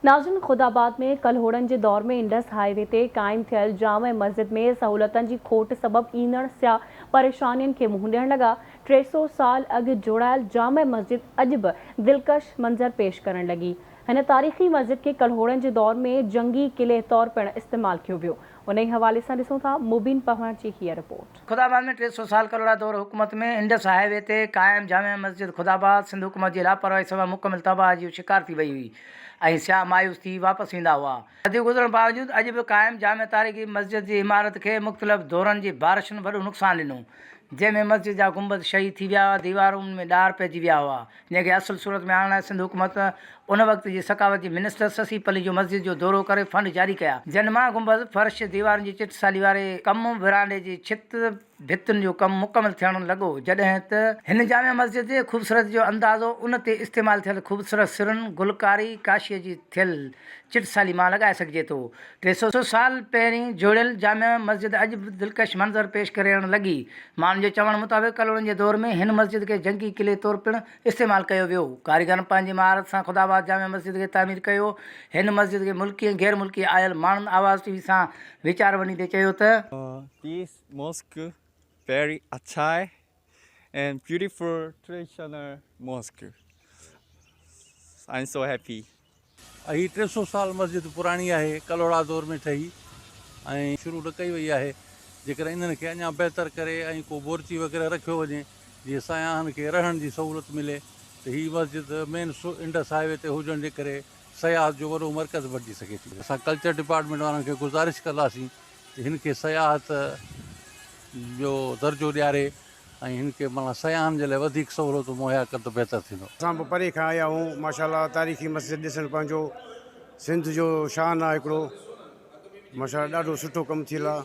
ناظرين خداآباد ۾ ڪلهوڙن جي دور ۾ انڊس هاء وي تي قائم ٿيل جامع مسجد ۾ سهولتن جي کوٽ سبب ايندڙ سياح پريشانين کي منهن ڏيڻ لڳا. 300 سال اڳ جوڙايل جامع مسجد اڄ به دلڪش منظر پيش ڪرڻ لڳي. هن تاريخي مسجد کي ڪلهوڙن جي دور ۾ جنگي قلعي طور پڻ استعمال ڪيو ويو. انهي حوالي سان ڏسون ٿا مبين پنهور جي هيء رپورٽ. خداآباد ۾ 300 سال ڪلهوڙا دور حڪومت ۾ انڊس هاء وي تي قائم جامع مسجد خداآباد سنڌ حڪومت جي لاپرواهي سبب مڪمل تباهي جو شڪار ٿي وئي هئي ۽ سياح مايوس ٿي واپس ويندا هئا. صديون گذرڻ باوجود اڄ به قائم جامع تاريخي مسجد جي عمارت کي مختلف دورن جي بارشن وڏو نقصان ڏنو جنهن ۾ مسجد جا گنبذ شهيد ٿي ويا هئا ديوارن ۾ ڏار پئجي ويا هئا. جنهن کي اصل صورت ۾ آڻڻ لاء سنڌ حڪومت ان وقت جي ثقافت جي منسٽر سسي پليجو مسجد جو دورو ڪري فنڊ جاري ڪيا جن مان گنبذ، فرش، ديوارن جي چٽسالي واري ڪم، ورانڊي جي ڇت، ڀتين جو ڪم مڪمل ٿيڻ لڳو جڏهن ته هن جامع مسجد جي خوبصورتي جو اندازو ان تي استعمال ٿيل خوبصورت سرن، گلڪاري، ڪاشيء جي ٿيل چٽسالي مان لڳائي سگهجي ٿو. 300 سال پهرين جوڙيل جامع مسجد اڄ به دلڪش منظر پيش ڪرڻ لڳي. ماڻهن جي چوڻ مطابق ڪلهوڙن جي دور ۾ هن مسجد کي جنگي قلعي طور پڻ استعمال ڪيو ويو. ڪاريگرن پنهنجي مهارت سان خدا آباد جامع مسجد کي تعمير ڪيو. هن مسجد کي ملڪي ۽ غير ملڪي آيل ماڻهن آواز ٽي وي سان ويچار ونڊيندي چيو ته. This mosque very اچھا and beautiful traditional mosque. I'm so happy. هي 300 سال مسجد پراڻي آهي، ڪلهوڙا دور ۾ ٺهي ۽ شروع نه ڪئي وئي آهي، جيڪڏهن انهن کي اڃا بهتر ڪري ۽ ڪو بورچي وغيره رکيو وڃي جيئن سياحن کي رهڻ جي سهولت ملي ته هي مسجد مين انڊس هاء وي تي هجڻ جي ڪري سياحت جو وڏو مرڪز بڻجي سگهي ٿي. اسان ڪلچر ڊپارٽمينٽ وارن کي گذارش ڪنداسين ته هن کي سياحت جو درجو ڏياري ۽ هن کي معنيٰ سياحن جي لاء وڌيڪ سهولتون مهيا ڪن ته بهتر ٿيندو. اسان به پري کان آيا آهيون ماشاءالله تاريخي مسجد ڏسڻ پنهنجو سنڌ جو شان آهي هڪڙو ماشاءالله ڏاڍو سٺو ڪم ٿيل آهي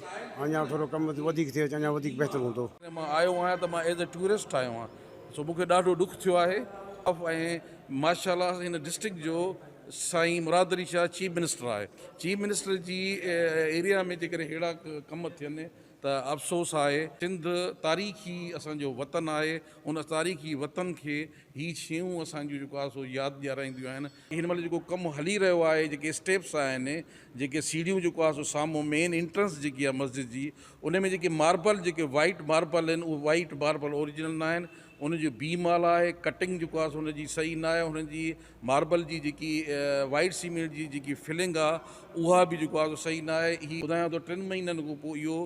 اڃا ٿورو ڪم وڌيڪ ٿئي ته اڃا وڌيڪ بهتر هوندو. مان آيو آهيان ته مان ايز اي ٽوئرسٽ آيو آهيان سو مون کي ڏاڍو ڏک ٿيو آهي ۽ ماشاءالله هن ڊسٽرڪٽ جو سائين مراد علي شاهه چيف منسٽر آهي چيف منسٽر جي ايريا ۾ جيڪڏهن اهڙا ڪم ٿين ته افسوس آهي. سنڌ تاريخي اسان جو وطن آهي ان تاريخي وطن کي هي شيون اسان جون جيڪو آهي سو ياد ڏيارائينديون آهن. هن مهل جيڪو ڪم هلي رهيو آهي جيڪي اسٽيپس آهن جيڪي سيڙهيون جيڪو آهي سو سامهون مين انٽرنس جيڪي آهي مسجد جي ان ۾ جيڪي ماربل جيڪي وائيٽ ماربل آهن اهي وائيٽ ماربل اوريجنل نه آهن ان جو بي مال آهي ڪٽنگ جيڪو آهي سو ان جي صحيح نه آهي انهن جي ماربل جي جيڪي وائيٽ سيمينٽ جي جيڪي فلنگ آ اها به جيڪو آ سو صحيح نه آهي هي ٻڌايان ٿو ٽن مهينن کان پوء اهو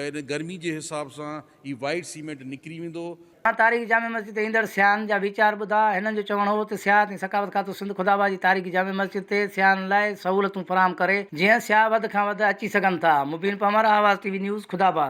ان گرمي جي حساب سان هي وائيٽ سيمينٽ نڪري ويندو. مان تاريخي جامع مسجد تي ايندڙ سياحن جا ويچار ٻڌا. هنن جو چوڻ هو ته سياحت ۽ ثقافت کاتو سنڌ خداآباد جي تاريخي جامع مسجد تي سياحن لاء سهولتون فراهم ڪري جيئن سياح وڌ کان وڌ اچي سگهن ٿا. Mubeen Panhwar, Awaz T V news, Khudaabad.